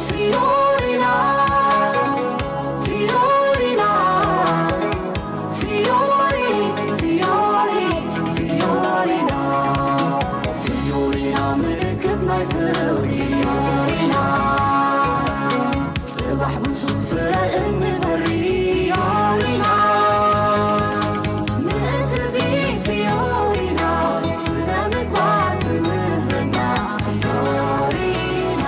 Fiorina, Fiorina, Fiori, Fiori, Fiorina፣ Fiorina ምልክት ናይ ፍቕሪ ፊዮሪና፣ ጽባሕ ብዙ ፍረ እንፈሪ ፊዮሪና፣ ምእንቲ እዚ ፊዮሪና ስነ ምግባር ትምህረና ፊዮሪና።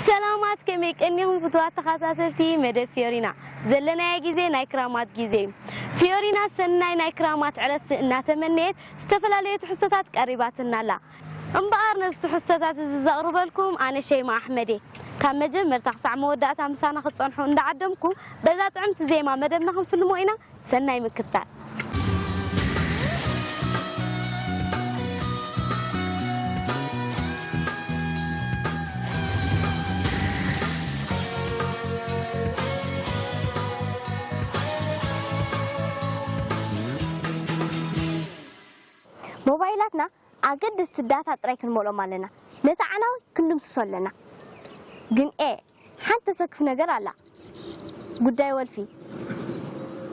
ሰላማት፣ ከመይ ቀኒኹም ፍቱዋት ተኸታተልቲ መደብ ፊዮሪና? ዘለናዮ ግዜ ናይ ክራማት ግዜ እዩ። ፊዮሪና ሰናይ ናይ ክራማት ዕለት እናተመነየት ዝተፈላለዩ ትሕዝቶታት ቀሪባትና ኣላ። እምበኣር ነዚ ትሕዝቶታት እዚ ዘቕርበልኩም ኣነ ሸይማ ኣሕመድ እየ። ካብ መጀመርታ ክሳዕ መወዳእታ ምሳና ክትጸንሑ እንዳዓደምኩ በዛ ጥዕምቲ ዜማ መደብና ክንፍልሞ ኢና። ሰናይ ምክትታል። ሞባይላትና ኣገደስቲ ዳታ ጥራይ ክንመልኦም ኣለና። ነቲ ዓናዊ ክንድምስሶ ኣለና። ግን ኤ፣ ሓንቲ ተሰክፍ ነገር ኣላ። ጉዳይ ወልፊ።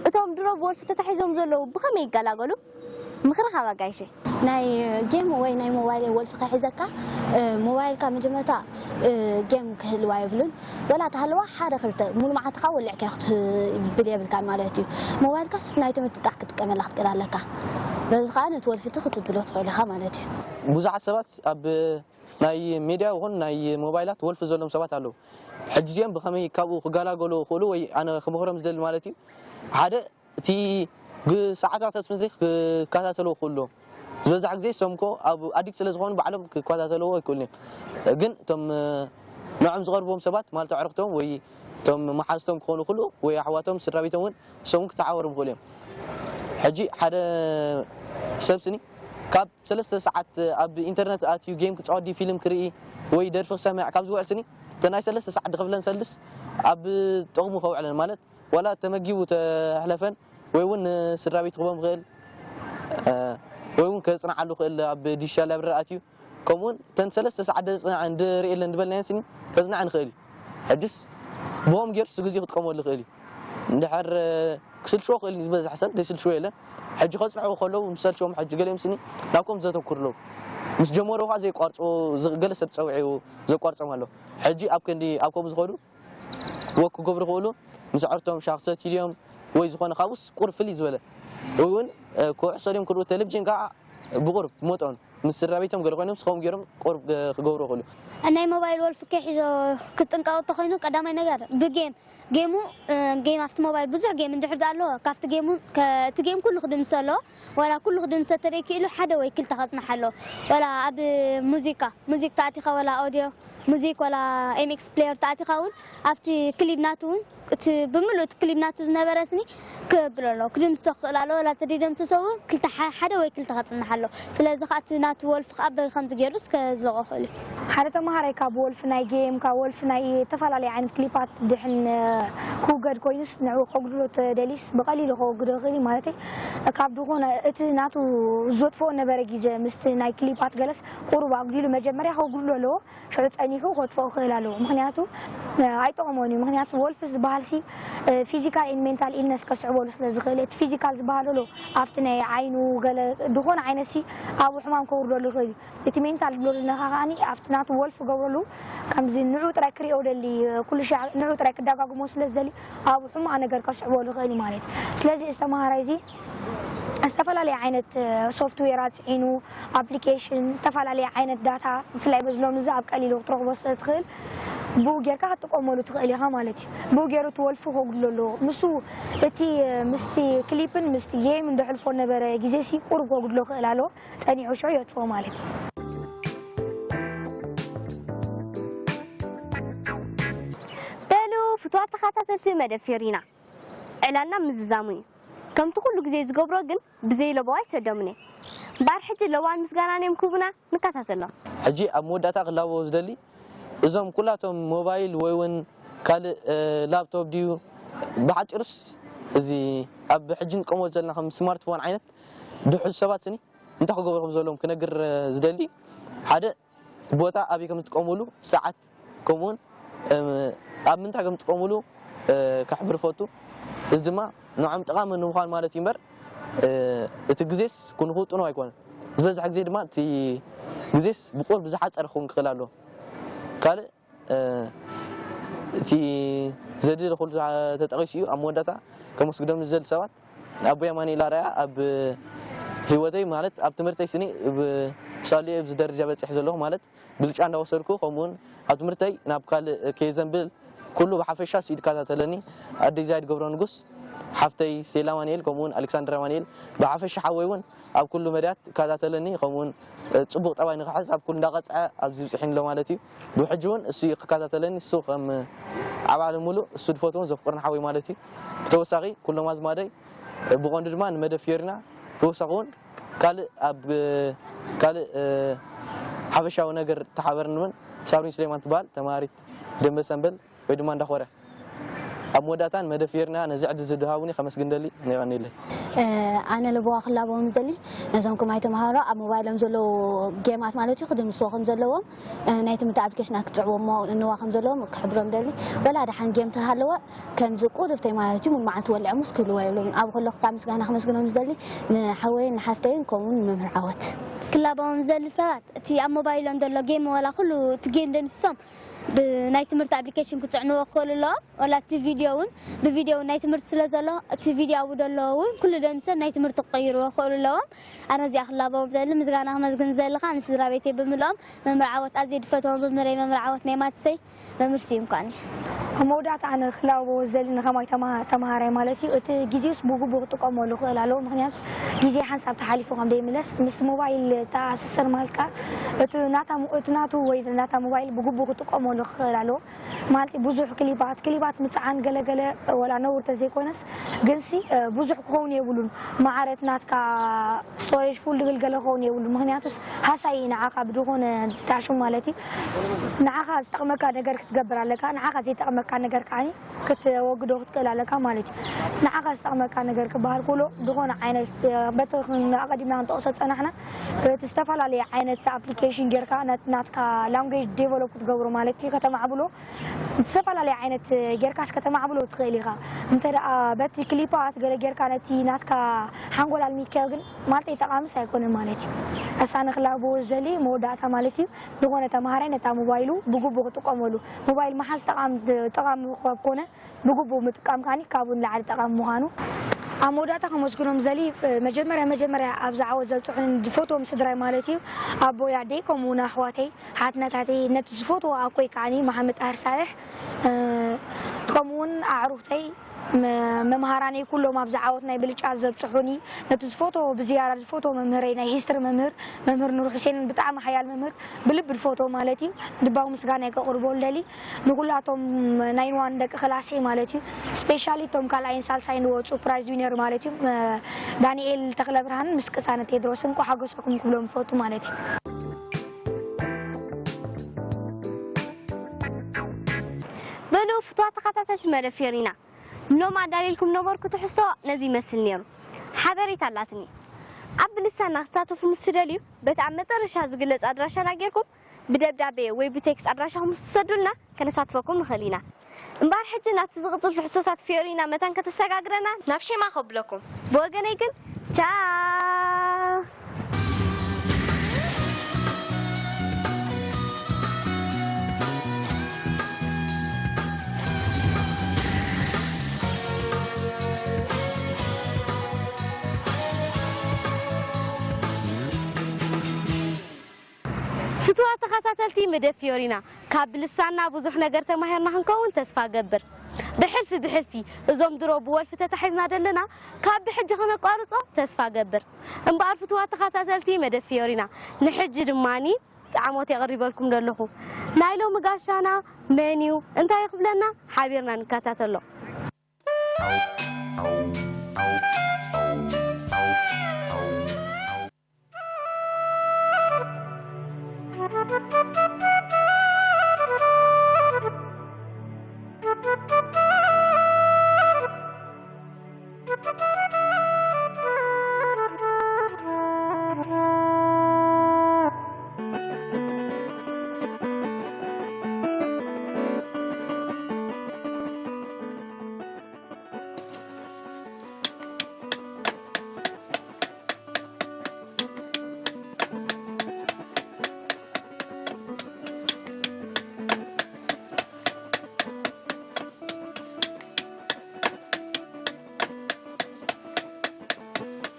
እቶም ድሮ ብወልፊ ተታሒዞም ዘለዉ ብኸመይ ይገላገሉ? ምኽሪ ካብ ኣጋይሸ። ናይ ጌም ወይ ናይ ሞባይል ወልፊ ከሒዘካ፣ እ፣ ሞባይልካ መጀመርታ፣ እ፣ ጌም ክህልዋ የብሉን። ወላ ተሃለዋ ሓደ ክልተ፣ ሙሉ መዓልትኻ ወሊዕካ ክትብል የብልካን ማለት እዩ። ሞባይልካስ ናይ ትምህርቲ ጥራሕ ክትጥቀመላ ክትክእል ኣለካ። በዚ ኸዓ ነቲ ወልፊ እቲ ክትብሎ ትኽእል ኢኻ ማለት እዩ። ብዙሓት ሰባት ኣብ ናይ ሜድያ ይኹን ናይ ሞባይላት ወልፊ ዘለዎም ሰባት ኣለዉ። ሕጂ እዚኦም ብኸመይ ካብኡ ክገላገሉ ይኽእሉ ወይ ኣነ ክመኽሮም ዝደሊ ማለት እዩ። ሓደ እቲ ግ-፣ ሰዓታት ምስ ክከታተልዎ ክኽእሉ ኣለዎም። ዝበዝሕ ግዜ እሶም እኮ ኣብ ኣዲክት ስለ ዝኾኑ ባዕሎም ክከታተልዎ ኣይክእሉን እዮም። ግን እቶም፣ እ፣ ንዖም ዝቐርብዎም ሰባት ማለት ኣዕሩኽቶም ወይ እቶም መሓዝቶም ክኾኑ ይኽእሉ ወይ ኣሕዋቶም ስድራ ቤቶም እውን እሶም እውን ክተሓባበሮም ይኽእሉ እዮም። ሕጂ ሓደ ሰብ ስኒ ካብ ሰለስተ ሰዓት ኣብ ኢንተርነት ኣትዩ ጌም ክጻወት ድዩ ፊልም ክርኢ ወይ ደርፊ ክሰምዕ ካብ ዝውዕል ስኒ እተን ናይ ሰለስተ ሰዓት ዝኸፍለን ሰልድስ ኣብ ጥቕሙ ከውዕለን ማለት ዋላ ተመጊቡ ተሕለፈን ወይ እውን ንስድራ ቤት ክህቦም ይኽእል፣ እ፣ ወይ እውን ከጽንዓሉ ይኽእል ኣብ ዲጂታል ላይብረሪ ኣትዩ። ከምኡውን እተን ሰለስተ ሰዓት ዘጽንዐን ዝርእየለን ዝበልናየን ስኒ ከጽንዐን ይኽእል እዩ። ሕጅስ ብኸም ጌርሱ ግዜ ክጥቀመሉ ይኽእል እዩ። እንድሕር፣ እ፣ ክስልችዎ ክእል እዩ ዝበዝሕ ሰብ፣ ዘይስልችዎ የለን። ሕጂ ከጽንዕዎ ከለዉ ምስ ሰልችዎም ሕጂ ገሊኦም ስኒ ናብ ከምኡ ዘተኩሩ ኣለዉ። ምስ ጀመሩ ኸዓ ዘይቋርጹ፣ ዝ-፣ ገለ ሰብ ጸዊዑ ዘቋርጾም ኣሎ። ሕጂ ኣብ ክንዲ ኣብ ከምኡ ዝኸዱ ወክ ክገብሩ ይኽእሉ። ምስ ኣዕርቶም ሻሂ ክሰትዩ ድዮም ወይ ዝኾነ ካብኡስ ቁሩብ ፍልይ ዝበለ። ወይ እውን፣ እ፣ ኩዕሶ ድዮም ክርእዩ፣ ቴሌቪዥን ከዓ ብቁሩብ ብመጠኑ ምስ ስድራ ቤቶም ገለ ኮይኖም ስኸም ገይሮም ቁሩብ፣ እ፣ ክገብሩ ይኽእሉ። ናይ ሞባይል ወልፊ ከይሒዞ ክጥንቀቕ እንተኾይኑ ቀዳማይ ነገር ብጌም፣ ጌሙ፣ እ፣ ጌም ኣብቲ ሞባይል ብዙሕ ጌም እንድሕር ደኣ ኣለዎ፣ ካብቲ ጌሙ ከ-፣ እቲ ጌም ኩሉ ክድምሰ ኣለዎ። ዋላ ኩሉ ክድምሰ ተደይክኢሉ ሓደ ወይ ክልተ ከጽንሕ ኣለዎ። ዋላ ኣብ ሙዚቃ፣ ሙዚክ ተኣቲኻ ዋላ ኦድዮ፣ ሙዚክ ዋላ ኤምኤክስ ፕሌየር ተኣቲኻ እውን ኣብቲ ክሊብ ናቱ እውን እቲ ብምሉእ እቲ ክሊብ ናቱ ዝነበረ ስኒ ክብል ኣሎ፣ ክድምስሶ ክኽእል ኣሎ። ዋላ ተደይደምሰሶ እውን ክልተ ሓ-፣ ሓደ ወይ ክልተ ከጽንሕ ኣሎ። ስለዚ ኸኣ እቲ ናቱ ወልፊ ኸኣ በይ ከምዚ ገይሩ እስከ ዝለቆ ክእል እዩ። ሓደ ተመሃራይ ካብ ወልፊ ናይ ጌም፣ ካብ ወልፊ ናይ እተፈላለየ ዓይነት ክሊፓት ድሕን ክውገድ ኮይኑስ ንዕኡ ከጉድሎ ተደሊስ ብቐሊሉ ከወግዶ ይኽእል እዩ። ማለተይ ካብ ድኾነ እቲ ናቱ ዘጥፍኦ ነበረ ግዜ ምስቲ ናይ ክሊፓት ገለስ ቁሩብ ኣጉዲሉ መጀመርያ ከጉድሎ ኣለዎ። ሽዑ ጸኒሑ ከጥፍኦ ክእል ኣለዎ። ምኽንያቱ፣ እ፣ ኣይጠቕሞን እዩ። ምኽንያቱ ወልፊ ዝበሃልሲ፣ እ፣ ፊዚካል ኤንድ ሜንታል ኢልነስ ከስዕበሉ ስለ ዝኽእል፣ እቲ ፊዚካል ዝበሃል ኣሎ ኣብቲ ናይ ዓይኑ ገለ ድኾነ ዓይነትሲ ኣብኡ ሕማም ከውርደሉ ይኽእል እዩ። እቲ ሜንታል ዝብሎ ዘለኻ ከኣኒ ኣብቲ ናቱ ወልፊ ገብረሉ ከምዚ ንዑ ጥራይ ክሪኦ ደሊ፣ ኩሉ ሻዕ ንዑ ጥራይ ክደጋግሞ ስለ ዝደሊ ኣብኡ ሕማቕ ነገር ከስዕበሉ ይኽእል እዩ ማለት እዩ። ስለዚ እዚ ተመሃራይ እዚ ዝተፈላለየ ዓይነት፣ እ፣ ሶፍትዌራት ጽዒኑ፣ ኣፕሊኬሽን፣ ዝተፈላለየ ዓይነት ዳታ፣ ብፍላይ በዚ ሎሚ እዚ ኣብ ቀሊሉ ክትረኽቦ ስለ ትኽእል፣ ብኡ ጌርካ ክትጥቀመሉ ትኽእል ኢኻ ማለት እዩ። ብኡ ገይሩ እቲ ወልፊ ከጉድሎ ኣለዎ። ንሱ እቲ፣ እ፣ ምስቲ ክሊፕን ምስቲ ጌም እንዶ ሕልፎ ነበረ ግዜሲ ቁሩብ ከጉድሎ ክእል ኣለዎ። ጸኒሑ ሽዑ የጥፍኦ ማለት እዩ። በሉ ፍቱዋት ተኸታተልቲ መደብ ፊዮሪና፣ ዕላልና ምዝዛሙ እዩ። ከምቲ ኩሉ ግዜ ዝገብሮ ግን ብዘይ ለበዋ ኣይሰደሙን እዮም። እምበኣር ሕጂ ለበዋን ምስጋናን እዮም ክህቡና፣ ንከታተሎም። ሕጂ ኣብ መወዳእታ ክላበዎ ዝደሊ፣ እዞም ኩላቶም ሞባይል ወይ እውን ካልእ፣ እ፣ ላፕቶፕ ድዩ፣ ብሓጺሩስ እዚ ኣብ ሕጂ ንጥቀመሉ ዘለና ከም ስማርትፎን ዓይነት ድሑዝ ሰባት ስኒ እንታይ ክገብሩ ከም ዘለዎም ክነግር፣ እ፣ ዝደሊ፣ ሓደ ቦታ ኣበይ ከም ዝጥቀሙሉ፣ ሰዓት፣ ከምኡውን፣ እ፣ ኣብ ምንታይ ከም ዝጥቀሙሉ፣ እ፣ ከሕብር እፈቱ። እዚ ድማ ንዕኦም ጠቓሚ ንምዃን ማለት እዩ እምበር፣ እ፣ እቲ ግዜስ ክንኽውጥኖ ኣይኮነን። ዝበዝሕ ግዜ ድማ እቲ ግዜስ ብቑሩብ ዝሓጸረ ክኸውን ክኽእል ኣለዎ። ካልእ፣ እ፣ እቲ ዘድሊ ኩሉ ተጠቒሱ እዩ። ኣብ መወዳእታ ከመስግኖም ዝደሊ ሰባት ኣቦይ ኣማኑኤል ኣርኣያ ኣብ ህይወተይ ማለት ኣብ ትምህርተይ ስኒ ብሳሉ ኣብዚ ደረጃ በጺሕ ዘለኹ ማለት ብልጫ እንዳወሰድኩ ከምኡውን ኣብ ትምህርተይ ናብ ካልእ ከይዘንብል ኩሉ ብሓፈሻ ስኢድ ይከታተለኒ። ኣደይ ዛይድ ገብረ ንጉስ፣ ሓፍተይ ስቴላ ኣማኑኤል ከምኡውን ኣሌክሳንድር ኣማኑኤል ብሓፈሻ ሓወይ እውን ኣብ ኩሉ መድያት ይከታተለኒ ከምኡውን፣ እ፣ ጽቡቕ ጠባይ ንክሕዝ ኣብ ኩሉ እንዳቐጽዐ ኣብዚ ብጽሒኒ ኣሎ ማለት እዩ። ብሕጂ እውን እሱ እዩ ክከታተለኒ፣ እሱ ከም ዓባለ ሙሉእ እሱ ዝፈትዎን ዘፍቅርን ሓወይ ማለት እዩ። ብተወሳኺ ኩሎም ኣዝማደይ፣ እ፣ ብቐንዱ ድማ ንመደብ ፊዮሪና ተወሳኺ እውን ካልእ ኣብ፣ እ፣ ካልእ፣ እ፣ ሓፈሻዊ ነገር ተሓበርኒ እውን ሳብሪን ሱሌማን ትበሃል ተማሃሪት ደንበ ሰምበል ወይ ድማ እንዳኾረ። ኣብ መወዳእታ ንመደብ ፊዮሪና ነዚ ዕድል ዝድሃቡኒ ከመስግን ደሊ፣ የቐንየለይ። እ፣ ኣነ ለበዋ ክላበዎም ዝደሊ ነዞም ከማይ ተምሃሮ ኣብ ሞባይሎም ዘለዉ ጌማት ማለት እዩ ክድምስዎ ከም ዘለዎም፣ እ፣ ናይ ትምህርቲ ኣፕሊኬሽናት ክጽዕዎ እሞ እንዋ ከም ዘለዎም ክሕብሮም ደሊ። ወላ ደሓን ጌም ተሃለወ ከምዚ ቁሩብተይ ማለት እዩ ሙሉ መዓልቲ ወሊዖምስ ክህልዎ የብሎምን። ኣብ ከለኹ ካብ ምስጋና ከመስግኖም ዝደሊ ንሓወይን ንሓፍተይን ከምኡውን ንመምህር ዓወት። ክላበዎም ዝደሊ ሰባት እቲ ኣብ ሞባይሎም ዘሎ ጌም ወላ ኩሉ እቲ ጌም ደምስሶም ብናይ ትምህርቲ ኣፕሊኬሽን ክጽዕንዎ ክኽእሉ ኣለዎም። ወላ እቲ ቪድዮ እውን ብቪድዮ እውን ናይ ትምህርቲ ስለ ዘሎ እቲ ቪድዮ ኣብኡ ዘሎ እውን ኩሉ ደምስሶም ናይ ትምህርቲ ክቕይርዎ ክኽእሉ ኣለዎም። ኣነ እዚኣ ክላበዎም ዝደሊ ምስጋና ከመስግን ዝደሊ ከኣ ንስድራ ቤተይ ብምልኦም መምህር ዓወት ኣዝየ ዝፈትዎ መምህረይ መምህር ዓወት ናይ ማትሰይ መምህር ስዩም ከኣኒ። ኣብ መወዳእታ ኣነ ክላበዎ ዝደሊ ንኸማይ ተማ-፣ ተምሃራይ ማለት እዩ፣ እቲ ግዜውስ ብግቡእ ክጥቀመሉ ክኽእል ኣለዎ። ምኽንያቱስ ግዜ ሓንሳብ ተሓሊፉ ከም ዘይምለስ፣ ምስቲ ሞባይል ተኣሳሰር ማለት ከኣ እቲ ናታ ሞ-፣ እቲ ናቱ ወይ ናታ ሞባይል ብግቡእ ክጥቀመሉ ክኽእል ኣለዎ። ማለት ብዙሕ ክሊባት፣ ክሊባት ምጽዓን ገለገለ ወላ ነውር ተዘይኮነስ፣ ግንሲ፣ እ፣ ብዙሕ ክኸውን የብሉን። ማዕረ እቲ ናትካ ስቶሬጅ ፉል ድብል ገለ ክኸውን የብሉን። ምኽንያቱስ ሃሳይ ንዓኻ ብድኾነ ታሽሙ ማለት እዩ። ንዓኻ ዝጠቕመካ ነገር ክትገብር ኣለካ፣ ንዓኻ ዘይጠቕመካ ነገር ከዓኒ ክትወግዶ ክትክእል ኣለካ ማለት እዩ። ንዓኻ ዝጠቕመካ ነገር ክበሃል ከሎ፣ ዝኾነ ዓይነት፣ እ፣ በቲ ክን-፣ ኣቐዲምና ክንጠቕሶ ዝጸናሕና፣ እቲ ዝተፈላለየ ዓይነት ኣፕሊኬሽን ጌርካ፣ ነት-፣ ናትካ ላንጉዌጅ ዴቨሎፕ ክትገብሮ ማለት እዩ፣ ከተማዕብሎ፣ ዝተፈላለየ ዓይነት ጌርካስ ከተማዕብሎ ትኽእል ኢኻ። እንተ ደኣ በቲ ክሊፓት ገለ ጌርካ ነቲ ናትካ ሓንጎል ኣልሚካዮ ግን፣ ማለተይ ጠቓምስ ኣይኮነን ማለት እዩ። እሳ ንክላቦ ዝደሊ መወዳእታ ማለት እዩ። ዝኾነ ተምሃራይ ነታ ሞባይሉ ብግቡእ ክጥቀመሉ። ሞባይል ምሓዝ ጠቓም-፣ ጠቓሚ ካብ ኮነ፣ ብግቡእ ምጥቃም ከኣኒ ካብኡ ንላዕሊ ጠቓሚ ምዃኑ። ኣብ መወዳእታ ከመስግኖም ዝደሊ፣ መጀመርያ፣ መጀመርያ ኣብዚ ዓወት ዘብጽሑኒ ዝፈትዎም ስድራይ ማለት እዩ። ኣቦይ፣ ኣደይ፣ ከምኡ እውን ኣሕዋተይ፣ ሓትነታተይ፣ ነቲ ዝፈትዎ ኣኮይ ከዓኒ መሓመድ ጣህር ሳልሕ፣ እ፣ ከምኡ እውን ኣዕሩኽተይ፣ መ-፣ መምሃራነይ ኩሎም ኣብዚ ዓወት ናይ ብልጫ ዘብጽሑኒ፣ ነቲ ዝፈትዎ ብዝያዳ ዝፈትዎ መምህረይ፣ ናይ ሂስትሪ መምህር፣ መምህር ኑር ሑሴን ብጣዕሚ ሓያል መምህር፣ ብልቢ ዝፈትዎ ማለት እዩ። ልባዊ ምስጋናይ ከቕርቦ ልደሊ። ንኹላቶም ናይ ንዋን ደቂ ክላሰይ ማለት እዩ። ስፔሻሊ እቶም ካልኣይን ሳልሳይን ዝወጹ ፕራይዝ ዊነር ማለት እዩ። መ-፣ ዳንኤል ተኽለብርሃንን ምስ ቅሳነት ቴድሮስን እንኳዕ ሓጎሰኩም ክብሎም እፈቱ ማለት እዩ። በሉ ፍቱዋት ተኸታተልቲ መደብ ፌሪና፣ ሎም ኣዳልየልኩም ነበርኩ ትሕዝቶ ነዚ ይመስል ነይሩ። ሓበሬታ ኣላትኒ። ኣብ ልሳና ክትሳተፉ ምስ ትደልዩ፣ በቲ ኣብ መጠረሻ ዝግለጽ ኣድራሻና ጌርኩም ብደብዳቤ ወይ ብቴክስት ኣድራሻኹም ምስ ትሰዱልና፣ ከነሳትፈኩም ንኽእል ኢና። እምበኣር ሕጂ ናብቲ ዝቕጽል ትሕዝቶታት ፊዮሪና መታን ከተሰጋግረና ናብ ሼማ ከብለኩም። ብወገነይ ግን ቻው። ፍቱዋት ተኸታተልቲ መደብ ፊዮሪና፣ ካብ ብልሳና ብዙሕ ነገር ተማሂርና ክንከውን ተስፋ ገብር። ብሕልፊ ብሕልፊ፣ እዞም ድሮ ብወልፊ ተታሒዝና ዘለና፣ ካብ ብሕጂ ከነቋርጾ ተስፋ ገብር። እምበኣር ፍቱዋት ተኸታተልቲ መደብ ፊዮሪና፣ ንሕጂ ድማኒ ጣዕሞት የቕሪበልኩም ዘለኹ። ናይ ሎሚ ጋሻና መን እዩ? እንታይ ክብለና? ሓቢርና ንከታተሎ።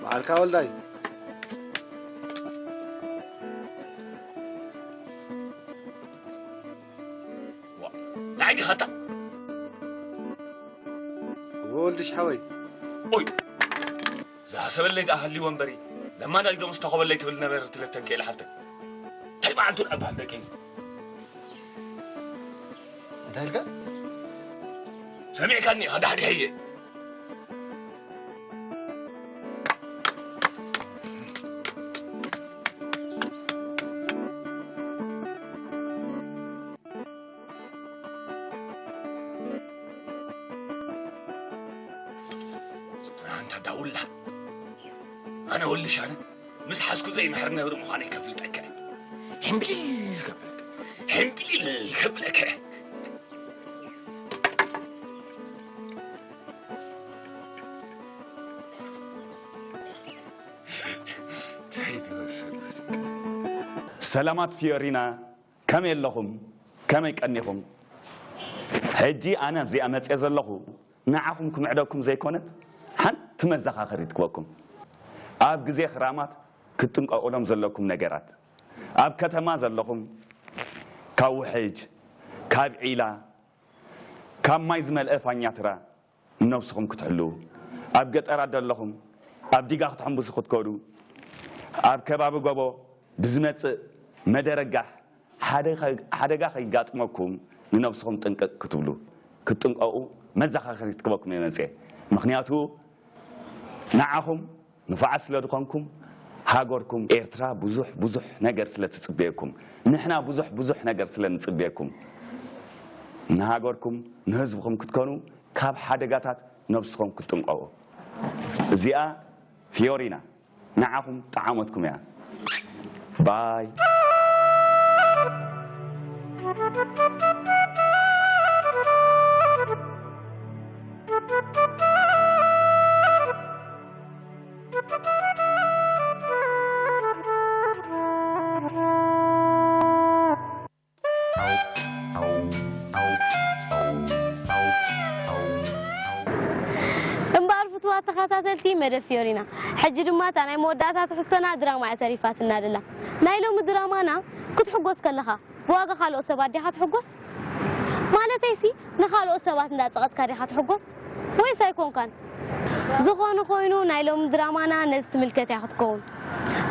በዓልካ ወልዳይ። ዋ፣ ናይ ዲኻታ? እወ ወልድሽ ሓወይ። ኦይ፣ ዝሃሰበለይ ደኣ ሃልዩ ወንበሪ፣ ለማናይ ዶ ምስ ተኸበለይ ትብል ነበረት ለተንክኤል ሓፍተይ። እንታይ በዓልቱ ደኣ በሃል ደቂ? እንታይ ኢልካ? ሰሚዕካኒ ኢኻ፣ ዳሕዲሐየ። ኣንታ ዳውላ፣ ኣነ ወልሽ ኣነ ምስ ሓዝኩ ዘይምሕር ነብሪ ምዃነይ ከፍልጠካ እየ። ሕምቢል ከብለካ፣ ሕምቢል ከብለካ። ሰላማት ፊዮሪና፣ ከመይ ኣለኹም? ከመይ ቀኒኹም? ሕጂ ኣነ ኣብዚኣ መፅየ ዘለኹ ንዓኹም ክምዕደኩም ዘይኮነት፣ ሓንቲ መዘኻኸሪት ክበኩም። ኣብ ግዜ ክራማት ክትጥንቀቑሎም ዘለኩም ነገራት፣ ኣብ ከተማ ዘለኹም ካብ ውሕጅ፣ ካብ ዒላ፣ ካብ ማይ ዝመልአ ፋኛትራ ንነብስኹም ክትሕልዉ፣ ኣብ ገጠራት ዘለኹም ኣብ ዲጋ ክትሕምብሱ ክትከዱ፣ ኣብ ከባቢ ጎቦ ብዝመጽእ መደረጋሕ ሓደ-፣ ሓደጋ ከይጋጥመኩም ንነብስኹም ጥንቅቕ ክትብሉ፣ ክትጥንቀቑ መዘኻኸሪት ክበኩም እየ መጽየ። ምኽንያቱ ንዓኹም ንፉዓት ስለ ዝኾንኩም፣ ሃገርኩም ኤርትራ ብዙሕ ብዙሕ ነገር ስለ ትጽበየኩም፣ ንሕና ብዙሕ ብዙሕ ነገር ስለ ንጽበየኩም፣ ንሃገርኩም ንህዝብኹም ክትኮኑ ካብ ሓደጋታት ነብስኹም ክትጥንቀቑ። እዚኣ ፊዮሪና ንዓኹም ጠዓመትኩም እያ። ባይ። እምበኣር ፍትዋት ተኸታተልቲ መደብ ፊዮሪና፣ ሕጂ ድማ እታ ናይ መወዳእታ ትሕዝቶና ድራማ እያ ተሪፋትና ደላ። ናይ ሎሚ ድራማና ክትሕጎስ ከለኻ ብዋጋ ካልኦት ሰባት ዲኻ ትሕጎስ? ማለተይሲ ንኻልኦት ሰባት እንዳጸቐጥካ ዲኻ ትሕጎስ? ወይስ ኣይኮንካን? ዝኾነ ኮይኑ ናይ ሎሚ ድራማና ነዚ ትምልከት እያ ክትከውን።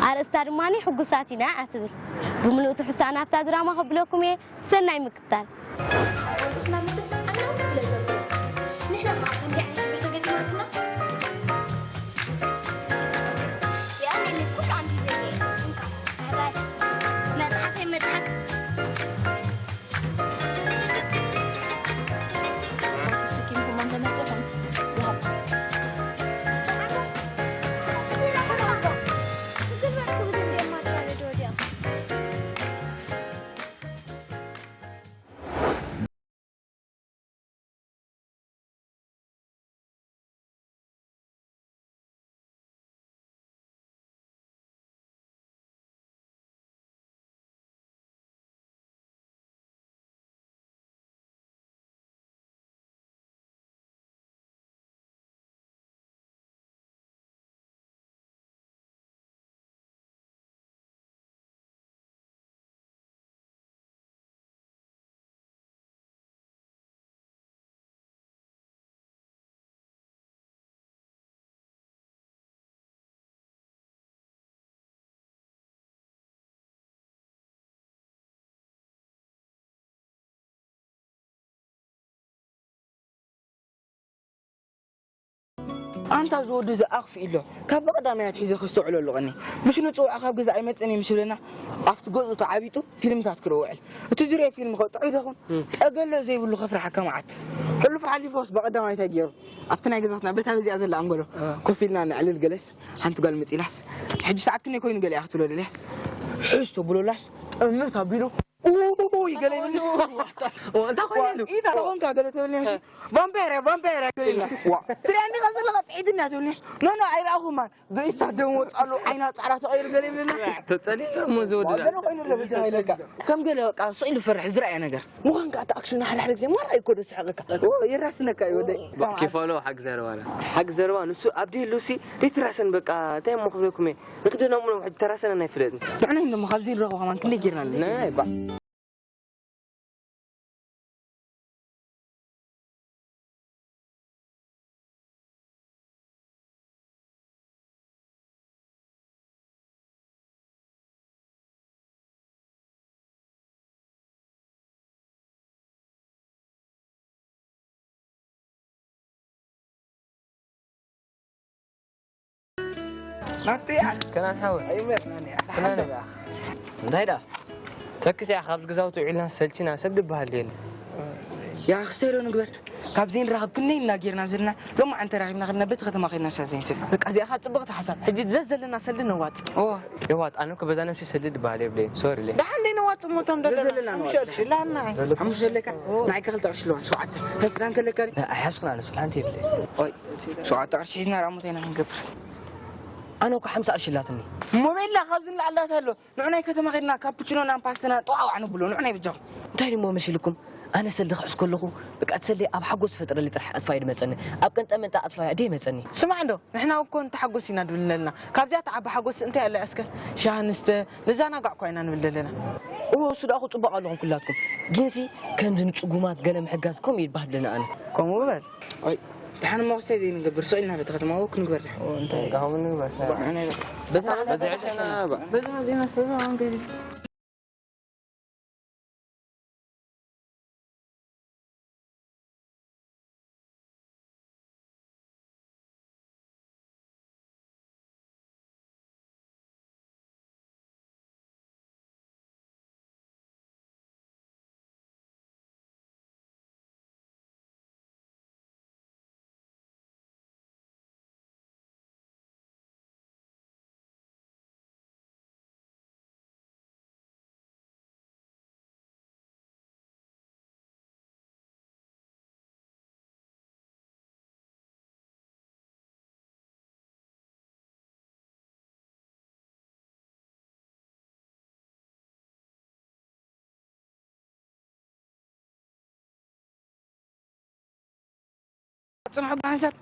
ኣርእስታ ድማ ሕጉሳት ኢና እያ ትብል። ብምሉእ ትሕዝቶኣ ናብታ ድራማ ከብለኩም እየ። ሰናይ ምክትታል። ንሕና ኸዓ ከምዚ ዓይነት ሽግር ተገጢማትና። የኣኔ ኩሉ ኣንዲዘኒ። መጽሓፈይ መጽሓፍ። ተሰኪምኩም እንተመጺኹም ዝሃብ። ኣንታ ዝወዲ ዝኣኽፍ ኢሎ ካብ በቐዳማይ ኣትሒዘ ከስተውዕለሉ ቀኒ። ምሽ ንጽውዖ ካብ ገዛ ኣይመጽእን እዩ ምስ ብለና ኣብቲ ገዝኡ ተዓቢጡ ፊልምታት ክርኢ ውዕል። እቲ ዝሪኦ ፊልም ከ ጥዑይ ዶ ይኹን? ጠገለ ዘይብሉ ከፍርሓካ መዓት። ሕሉፍ ሓሊፎስ በቐዳማይ እንታይ ገይሩ? ኣብቲ ናይ ገዛትና በታ በዚኣ ዘላ ኣንጎሎ ኮፍ ኢልና ነዕልል ገለስ ሓንቲ ጓል መጺላስ ሕጂ ሰዓት ክንደይ ኮይኑ ገለ እያ ክትብሎ ደልያስ ሕዝ ተብሎላስ ጥምት ኣቢሉ ኡይ ገለ ይብል። እንታይ ኮይኑ ኢሉ? ተኾንካ ገለ ተብልኒ ቫምፓየር እያ ቫምፓየር እያ ገለ ኢልና። ትሪኣኒ ከዘለኻ ጽዒድና ትብልኒ። ኖ ኖ ኣይረኣኹማን። ብኢስታ ደም ወጻሉ ዓይና ጻዕዳ ተቐይሩ ገለ ይብለና። ተጸሊሉ እሞ ዝወደዳ። ገለ ኮይኑ ኣሎ በጃ ኢለካ። ከም ገለ በቃ ስቕ ኢሉ ፈርሕ ዝረኣየ ነገር። ምዃን ከኣ እቲ ኣክሽን ሓደ ሓደ ግዜ ማራ እዩ እኮ ደስ ሓቐካ። ኦ ይራስነካ እዩ ወደይ። ባ- ኪፋሎ ሓቂ ዘረባ ኣላ። ሓቂ ዘረባ ንሱ ኣብ ደይ ሉሲ ደይትራሰን በቃ እንታይ እሞ ክብለኩም እየ። ንኽደና እሞ ሕጂ ተራሰነና ኣይፍለጥን። ንሕና እንደሞ ካብዚ ንረኽቦ ከማን ክንደይ ጌርና ኣለና። ናይ ባ- ናተይ ኣኽ። ከናን ሓወይ። ኣይመርናን እያ። ከናን እያ። እንታይ ደኣ? ተክስ እያ፣ ካብዚ ገዛውቲ ውዒልና ሰልችና ሰብ ዝበሃል የለ። ያ ክሰይሮ ንግበር። ካብ ዘይንራኸብ ክንደይ እና ጌርና ዘለና፣ ሎማዓንቲ ተራኺብና ከድና በቲ ከተማ ከድና ሳዘይንስል። በቃ እዚኣ ኸኣ ጽብቕቲ ሓሳብ። ሕጂ ዘዘለና ሰልዲ ነዋጽእ። እዋ፣ የዋጥ፣ ኣነ እኮ በዛ ነብሲ ሰልዲ ዝበሃል የብለይን። ሶሪ ለይ። ደሓን ደይ ነዋጽእ እሞ እቶም ደለና። ዘዘለና ሓሙሽተ ነዋጽእ። ቅርሺ ላና። ሓሙሽተ ኣለካ? ንዓይ ከ ክልተ ቅርሺ ኣለዋን፣ ሸውዓተ። ተፍዳን ከለካ ዲ? ኣይሓዝኩን ኣነ፣ ሱል ሓንቲ የብለይ። ኦይ፣ ሸውዓተ ቅርሺ ሒዝና ደኣ እሞ እንታይ ኢና ክንገብር? ኣነ እኮ ሓምሳ ቅርሺ ኣላትኒ። እሞ ቤላ ካብዚ ንላዕሊ ዳታ ኣሎ። ንዑ ናይ ከተማ ኸድና ካፑችኖናን ፓስተናን ጠዋዕዋዕ ንብሎ። ንዑ ናይ በጃኹም። እንታይ ድሞ መሲልኩም? ኣነ ሰልዲ ክሕዝ ከለኹ፣ በቃ እቲ ሰልዲ ኣብ ሓጎስ ዝፈጥረለይ ጥራሕ ኣጥፋዩ ድመጸኒ። ኣብ ቀንጠመንጣ ኣጥፋዩ ደይመጸኒ። ስማዕ እንዶ፣ ንሕና እኮ ንተሓጎስ ኢና ድብል ዘለና። ካብዚኣ ትዓቢ ሓጎስ እንታይ ኣላ እስከ? ሻሂ ንስተ፣ ንዘናጋዕ እኳ ኢና ንብል ዘለና። እዎ፣ እሱ ደኣ እኮ ጽቡቕ ኣለኹም ኩላትኩም። ግንሲ ከምዚ ንጽጉማት ገለ ምሕጋዝ ከምኡ ይበሃል ኣለና ኣነ። ከምኡ በል። ኣይ፣ ደሓን እሞ ክስታይ ዘይንገብር፣ ስቕ ኢልና በቲ ከተማ ወክ ንግበር ደሓን። ኦ፣ እንታይ? ከምኡ ንግበር። ባ፣ ኣነ በቃ። በዛ በዛ በዛ ዕሸና ባ። በዛ መዚና፣ በዛ መንገዲ። ጽንሑ ብሓንሳብ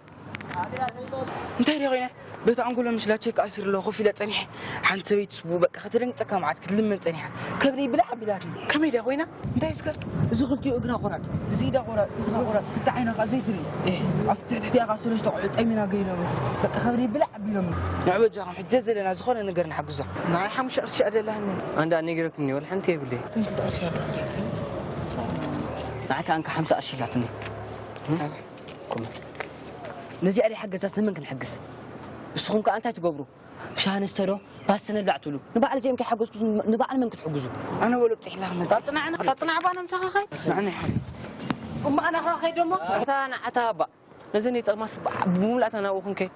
እንታይ ደኣ ኮይነ? በቲ ኣንጎሎ ምሽ ላቸክ ኣሲሩ ኣለኹ፣ ኮፍ ኢለ ጸኒሐ። ሓንቲ ሰበይቲ ስቡ በቃ ከተደንግጸካ መዓት ክትልመን ጸኒሓ። ከብደይ ብላዕ ኣቢላትኒ። ከመይ ደኣ ኮይና? እንታይ እስከ? እዚ ክልቲኡ እግራ ቁራጽ፣ እዚ ኢዳ ቁራጽ፣ እዚ ኸኣ ቁራጽ፣ ክልተ ዓይና ኸኣ ዘይትርኢ። እህ። ኣብቲ ትሕቲ ትሕቲኣ ኸኣ ሰለስተ ቆልዑ ጠሚና ገይሮም። በቃ ከብደይ ብላዕ ኣቢሎምኒ። ንዑ በጃኹም ሕጂ ዘለና ዝኾነ ነገር ንሓግዞ። ናይ ሓሙሽተ ቅርሺ ኣለላህኒ። ኣንዳ ነጊረክኒ ወላ ሓንቲ የብለይ። ክንክልተ ቅርሺ ኣለ። ንዓካ ኣንካ ሓምሳ ቅርሺ ኣላትኒ። ቁመ። ነዚኣ ደይ ሓገዛስ ንመን ክንሕግዝ? ንስኹም ከኣ እንታይ ትገብሩ? ሻሂ ንስተ ዶ? ፓስቲ ንብላዕ ትብሉ። ንበዓል እዚኦም ከይሓገዝኩስ ን-፣ ንበዓል መን ክትሕግዙ? ኣነ ወለ ብፅሕ ኢላ ክመፅእ። ታፅናዕና፣ ታፅናዕ ባና ምሳኻ ኸይድ? ንዓና ይሓ-። እሞ ኣነ ኸ ኸይድ ደሞ? ኣታ ንዓታ ኣባ። ነዘን ይጠቕማስ ብ-፣ ብምሉኣታ ናብኡ ክንከይድ።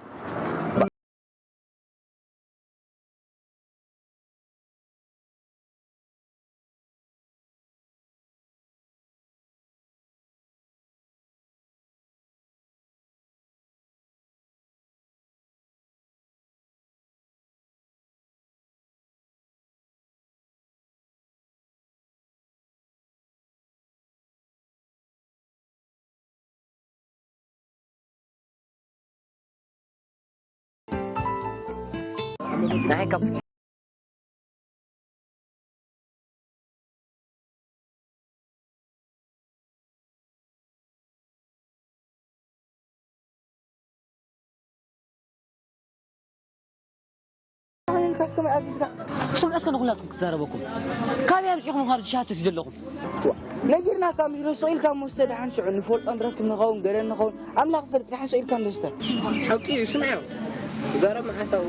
ናይ ካፕ-፣ ኣነ ኢልካ እስከ መኣዝዝካ? ስምዑ እስከ ንኹላትኩም ክዛረበኩም። ካበይ ኣምጺእኹም ካብዚ ሻሂ ሰትዩ ዘለኹም? ዋ፣ ነጊርናካ ምሽ ርሱቕ ኢልካ መስተ ደሓን ሽዑ ንፈልጦ ንረክብ ንኸውን ገለ ንኸውን ኣምላኽ ፈልጥ ደሓን ስቕ ኢልካ መስተ ሓቂ እዩ ስምዐ። ዛረብ መዓት ኣብኡ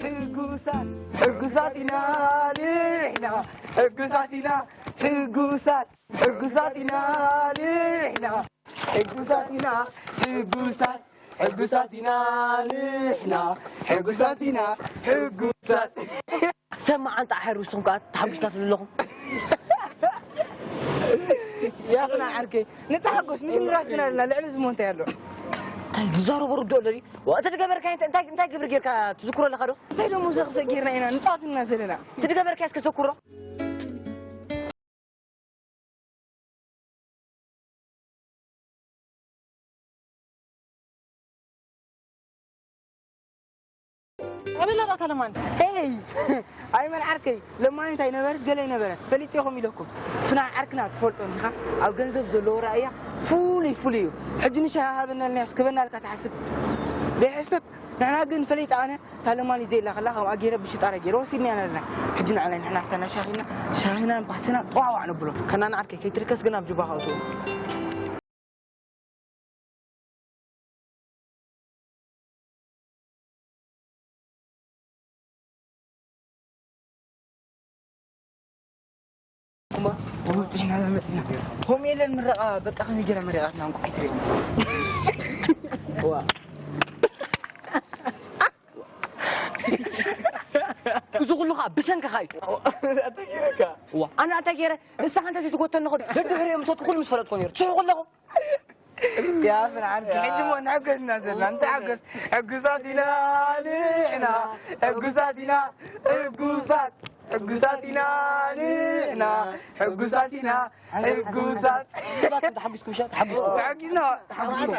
ሕጉሳት ሕጉሳት ኢና ንሕና ሕጉሳት ኢና ሕጉሳት ሕጉሳት ኢና ንሕና ሕጉሳት ኢና ሕጉሳት ሕጉሳት ኢና ንሕና ሕጉሳት ኢና ሕጉሳት። ሰብ መዓንጣ ሓይሩ ንስኹም ከኣ ተሓጒስና ትብሉ ኣለኹም። ያቕና ዓርከይ ንተሓጎስ ምሽ ንራስና ኣለና ልዕሊ ዝሞ እንታይ ኣሎ እንታይ ዝዛረቦ ርድኦ ኣሎ ድዩ እቲ ዝገበርካ እንታይ እንታይ ግብሪ ጌርካ ትዝክሮ ኣለኻ ዶ እንታይ ደሞ ዘኽፍእ ጌርና ኢና ንጻወትና ዘለና እቲ ዝገበርካ እስከ ዘክሮ ኣበይ ኣለኻ ለማኒ? ሄይ! ኣይመን ዓርከይ፣ ለማኒ እንታይ ነበረት ገለ ኣይነበረት፣ ፈሊጠ ኢኹም ኢለኩም። ፍና ዓርክና ትፈልጦ እንዲኻ፣ ኣብ ገንዘብ ዘለዎ ራእያ ፍሉይ ፍሉይ እዩ። ሕጂ ንሻሂ ሃበና ኢልናዮስ ክበና ኢልካ ትሓስብ? ዘይሕስብ? ንሕና ግን ፈሊጣ ኣነ እታ ለማኒ ዘየላ ከላ ከምኣ ገይረ ብሽጣራ ገይረ ወሲድናያ ነርና። ሕጂ ንዕላይ ንሕና ክተና ሻሂና ሻሂናን ባስናን ጠዋዋዕ ነብሎ። ከናን ዓርከይ ከይትርከስ ግን ኣብ ጅባኻ እትዎ። እማ ብብፅሕና መፂና ከምኡ የለን ምረቓ በቃ ከመይ ጌራ መሪቓትና እንቋዕ ትሪኦ ዋ እዚ ኩሉ ከዓ ብሰንክኻ እዩ ኣታ ጌረካ ዋ ኣነ ኣታ ጌረ ንስኻ እንተ ዘይትጎተኒ ኸዱ ደድሕሪኦም ምሰትኩ ኩሉ ምስ ፈለጥኮ ነይሩ ትስሕቁ ኣለኹ يا ابن عمتي حجم ونعقد نازل انت عقز عقزاتنا نحنا عقزاتنا عقزات عقزاتنا نحنا عقزاتنا عقزات ተሓጒስኩም ሻ ተሓጒስኩም ተሓጒስና ተሓጒስና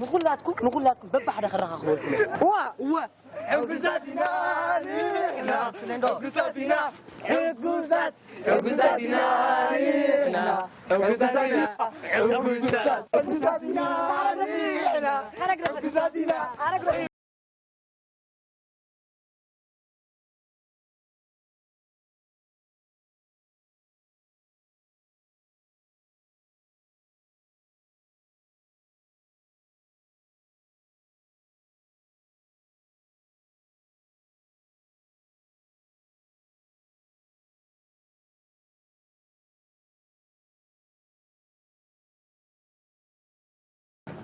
ንኹላትኩም ንኹላትኩም በባሕደ ከረኻኽበልኩም ዋ ዋ ሕጉሳት ኢና ንሕና ሕጉሳት ኢና ሕጉሳት ሕጉሳት ሕጉሳት ኢና ንሕና ሕጉሳት ኢና ሕጉሳት ሕጉሳት ኢና ንሕና ሕጉሳት ኢና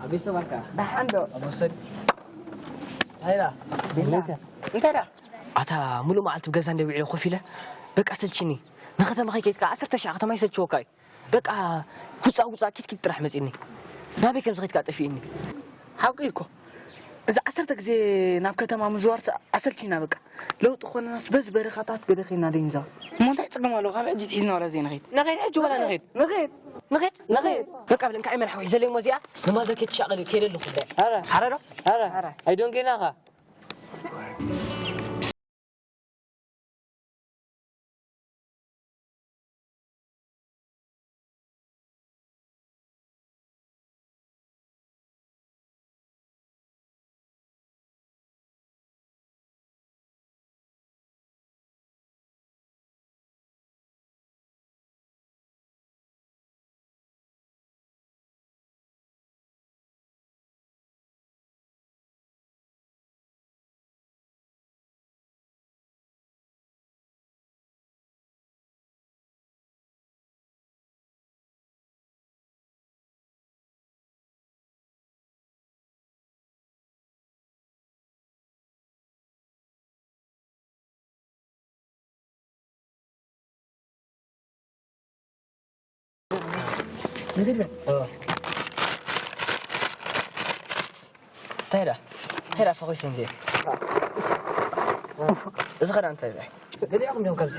ኣቤት ሰባርካ ደሓን ዶ ኣቦሰድ ሃይላ እንታይ ዳ ኣታ ሙሉእ መዓልቲ ብገዛ እንደ ውዒለ ኮፍ ኢለ በቃ ሰልችኒ ንከተማ ከይከድካ ዓሰርተ ሻዕ ከተማ ይሰልችወካ እዩ በቃ ጉፃ ጉፃ ኪትኪት ጥራሕ መፂኒ ናበይ ከም ዝኸድካ ጠፊእኒ ሓቂ እኮ እዚ ዓሰርተ ግዜ ናብ ከተማ ምዝዋር ኣሰልቺና በቃ ለውጢ ኮነናስ በዚ በረኻታት ገለ ኸይና ደይንዛው እሞ እንታይ ፅገም ኣለዎ ካብ ሕጂ ትሒዝና ዋላ ዘይንኸይድ ንኸይድ ሕጂ ዋላ ንኸይድ ንኸይድ ንኸይድ ንኸይድ በቃ ብለን ካይ መርሓዊ ዘለሞ እዚኣ ንማዘር ከይትሻቐል ከይደ ኣለኹ ኣረ ኣረ ዶ ኣረ ኣይዶንጌናኻ እንታይ ዳ እንታይ ዳ ፈኺሰን እዚኤን? እዚ ኸዳ እንታይ ዳ? ገሊዕኹም ዲኹም ካብዚ?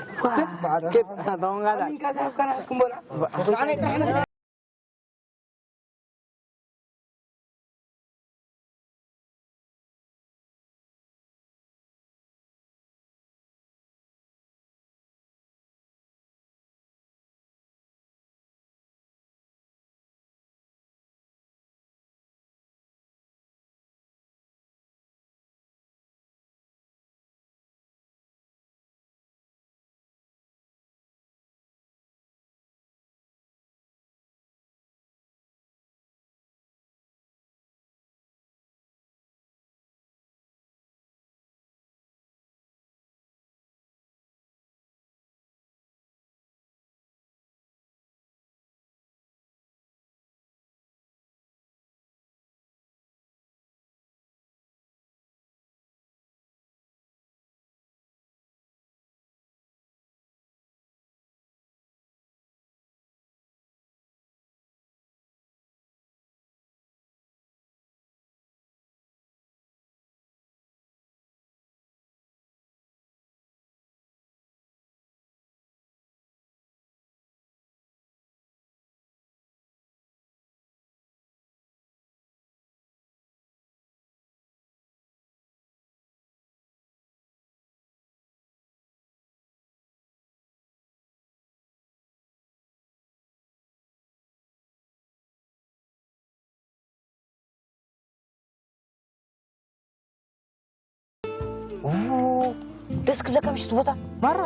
ደስ ክብለካ ምሽት ቦታ ማራ።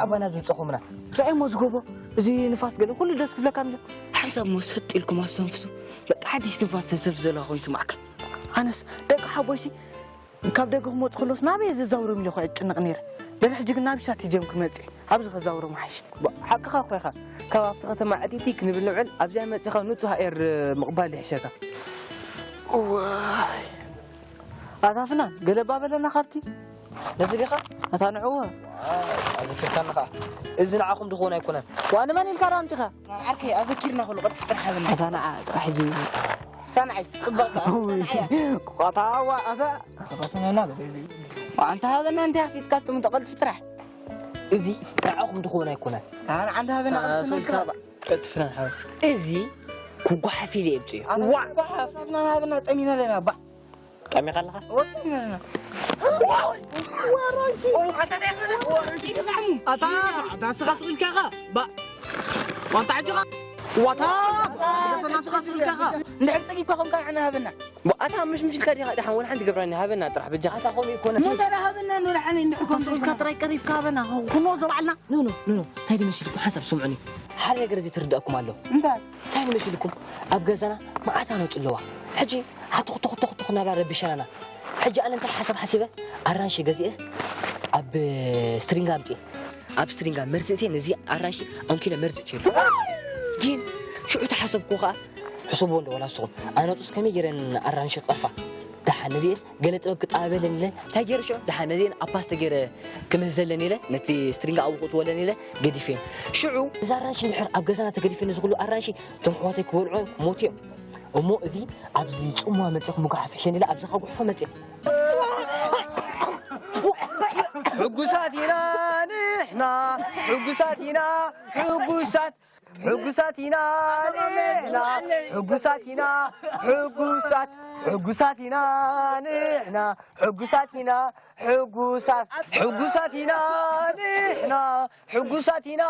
ኣባና ዝብፀኹምና ርኣይ መዝገቦ። እዚ ንፋስ ገለ ኩሉ ደስ ክብለካ ምሽ። ሓንሳብ ሞ ሰጥ ኢልኩም ኣስተንፍሱ። በቃ ሓድሽ ትንፋስ ተሰፍ ዘለኹም ይስማዕካ። ኣነስ ደቂ ሓቦይሲ ካብ ደገ ክመፁ ከለስ ናበይ ዘዛውሮም ኢለ እኮ እጭነቕ ነይረ። ገለ ሕጂ ግን ናብ ሻት ሒዞም ክመፅእ ኣብዚ ከዛውሮም ሓይሽ። ሓቅኻ እኮ ኢኻ። ካብ ኣብቲ ከተማ ዕቲቲ ክንብል ንውዕል ኣብዚኣ መፂኻ ንፁህ ኣየር ምቕባል ይሕሸካ። እዋይ ኣታፍና ገለባ በለና ካብቲ ነዚ ዲኻ ኣታ ንዕዎ ኣዘኪርካኒ ኸዓ። እዚ ንዓኹም ድኾን ኣይኮነን። ዋንመን ኢልካ ዶ ኣምፂኻ? ዓርከይ ኣዘኪርና ኩሉ ቀልጥፍ ጥራሕ ሃበና። ኣታ ንዓ ጥራሕ ሕጂ ሳንዓይ ጽበቕካ ሳንዓያ። ቆታዋ ኣታ ኣታ ሃበና እንታይ ኣኽሲጥካ ትምቶ ቀልጥፍ ጥራሕ። እዚ ንዓኹም ድኾን ኣይኮነን። ኣታ ንዓ እንዳ ሃበና ቀልጥፍ ነልካ። ቀልጥፍና ንሓው። እዚ ኩጓሓፍ ኢለ የምፅዮ። ኣታ ዋ! ኩጓሓፍ ሃበና ጠሚና ኣለና ባ ጠሚኻ ኣለኻ? ኣታ ኣታ ስኻ ስቕ ኢልካ ኢኻ። ባ ዋንታ ሕጂ ኻ ዋታ ዋታ ስኻ ስቕ ኢልካ ኢኻ። እንድሕር ጸጊብካ ኮንካ ንዓና ሃበና። ኣታ ምሽ ምሽ ኢልካ ዲኻ ደሓን ወላ ሓንቲ ገብራኒ ሃበና ጥራሕ በጃኻ። ኣታ ከምኡ ይኮነ። ንደራ ሃበና ንወላ ሓነ እንድሕር ኮንካ ጥራይ ቀሪብካ ሃበና። ኩኖ ዘባዕልና ኑ ኑ ኑ ኑ እንታይ ድመሲልኩም ሓንሳብ ስምዑኒ። ሓደ ነገር ዘይትርዳእኩም ኣሎ። እንታይ እንታይ ንመስልኩም ኣብ ገዛና መዓት ኣነፁ ኣለዋ። ሕጂ ሃተኹተኹተኹተኹ ናብላ ረቢሻናና። ሕጂ ኣነ እንታይ ሓሳብ ሓሲበ ኣራንሺ ገዚኤ ኣብ ስትሪንጋ ኣምፅኤ ኣብ ስትሪንጋ መርዚ እትየ ነዚ ኣራንሺ ኣንኪለ መርዚ እትየሉ። ግን ሽዑ ተሓሰብኩ ከዓ ሕሰብዎ እንዶ ዋላ ንስኹም ኣነፁስ ከመይ ገይረን ኣራንሺ ክቐርፋ ደሓን ነዚኤን ገለ ጥበብ ክጠባበለን ኢለ እንታይ ገይረ ሽዑ ደሓን ነዚኤን ኣብ ፓስተ ገይረ ክምህዘለን ኢለ ነቲ ስትሪንጋ ኣብኡ ክእትወለን ኢለ ገዲፈን። ሽዑ እዛ ኣራንሺ እንድሕር ኣብ ገዛና ተገዲፈኒ እዚ ኩሉ ኣራንሺ እቶም ኣሕዋተይ ክበልዖ ክሞቱ እዮም። እሞ እዚ ኣብዚ ጽምዋ መጺኹ ምጉሓፍ ይሕሸኒ ኢለ ኣብዚ ከጉሕፎ መጺኤ። ሕጉሳት ኢና ንሕና ሕጉሳት ኢና ሕጉሳት ሕጉሳት ኢና ንሕና ሕጉሳት ኢና ሕጉሳት ሕጉሳት ኢና ንሕና ሕጉሳት ኢና ሕጉሳት ሕጉሳት ኢና ንሕና ሕጉሳት ኢና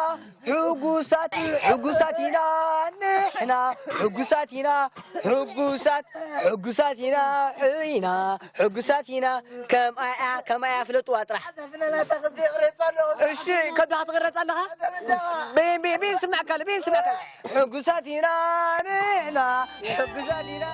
ሕጉሳት ሕጉሳት ኢና ንሕና ሕጉሳት ኢና ሕጉሳት ሕጉሳት ኢና ኢና ሕጉሳት ኢና ከምኣያ ከምኣያ ፍለጥዋ ጥራሕ። እሺ ከብድኻ ትቕረፅ ኣለኻ። ቤን ቤን ቤን ስማዕካ ኣሎ ቤን ስማዕካ ኣሎ። ሕጉሳት ኢና ንሕና ሕጉሳት ኢና።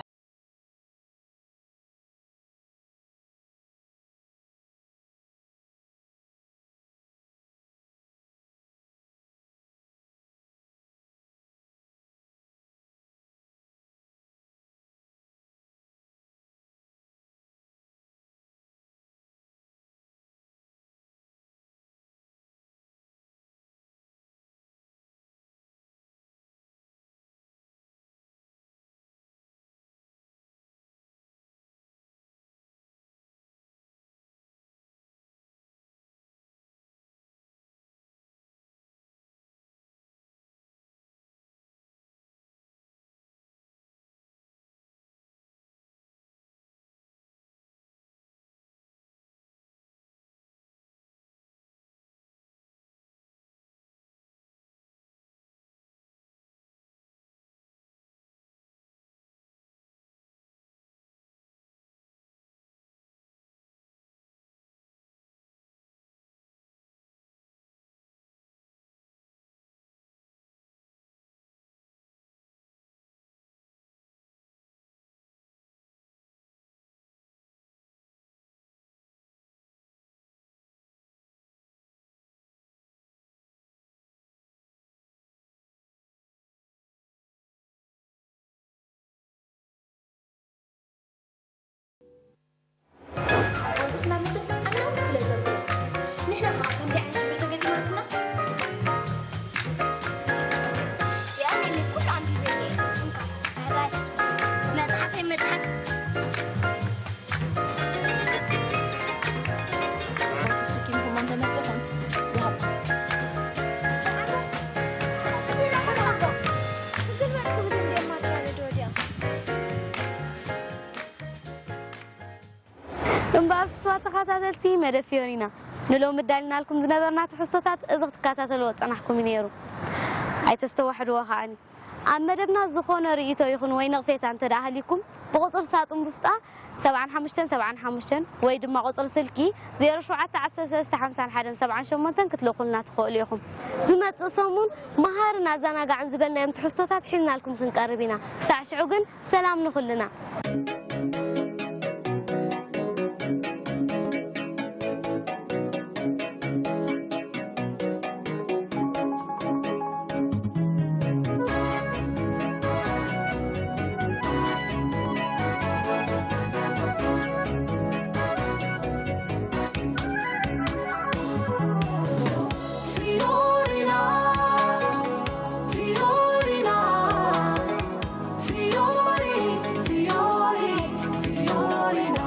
እምበኣር ፍትዋት ተኸታተልቲ መደብ ፊዮሪና፣ ንሎሚ እዳሊናልኩም ዝነበርና ትሕዝቶታት እዚ ክትከታተልዎ ዝጸናሕኩም እዩ ነይሩ። ኣይተስተዋሕድዎ ከኣኒ። ኣብ መደብና ዝኾነ ርእይቶ ይኹን ወይ ነቕፌታ እንተ ደኣ ሃልይኩም፣ ብቑጽሪ ሳጥን ቡስጣ ሰብዓን ሓሙሽተን ሰብዓን ሓሙሽተን ወይ ድማ ቁጽሪ ስልኪ ዜሮ ሸውዓተ ዓሰርተ ሰለስተ ሓምሳን ሓደን ሰብዓን ሸሞንተን ክትልእኹልና ትኽእሉ ኢኹም። ዝመጽእ ሰሙን መሃርን ኣዘናጋዕን ዝበልናዮም ትሕዝቶታት ሒዝናልኩም ክንቀርብ ኢና። ክሳዕ ሽዑ ግን ሰላም ንኹልና። Fiorina, Fiorina, Fiori, Fiori, Fiorina.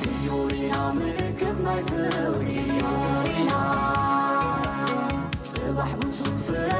Fiorina ምልክት ናይ ፍቕሪ። ፊዮሪና ጽባሕ ብዙ ፍረ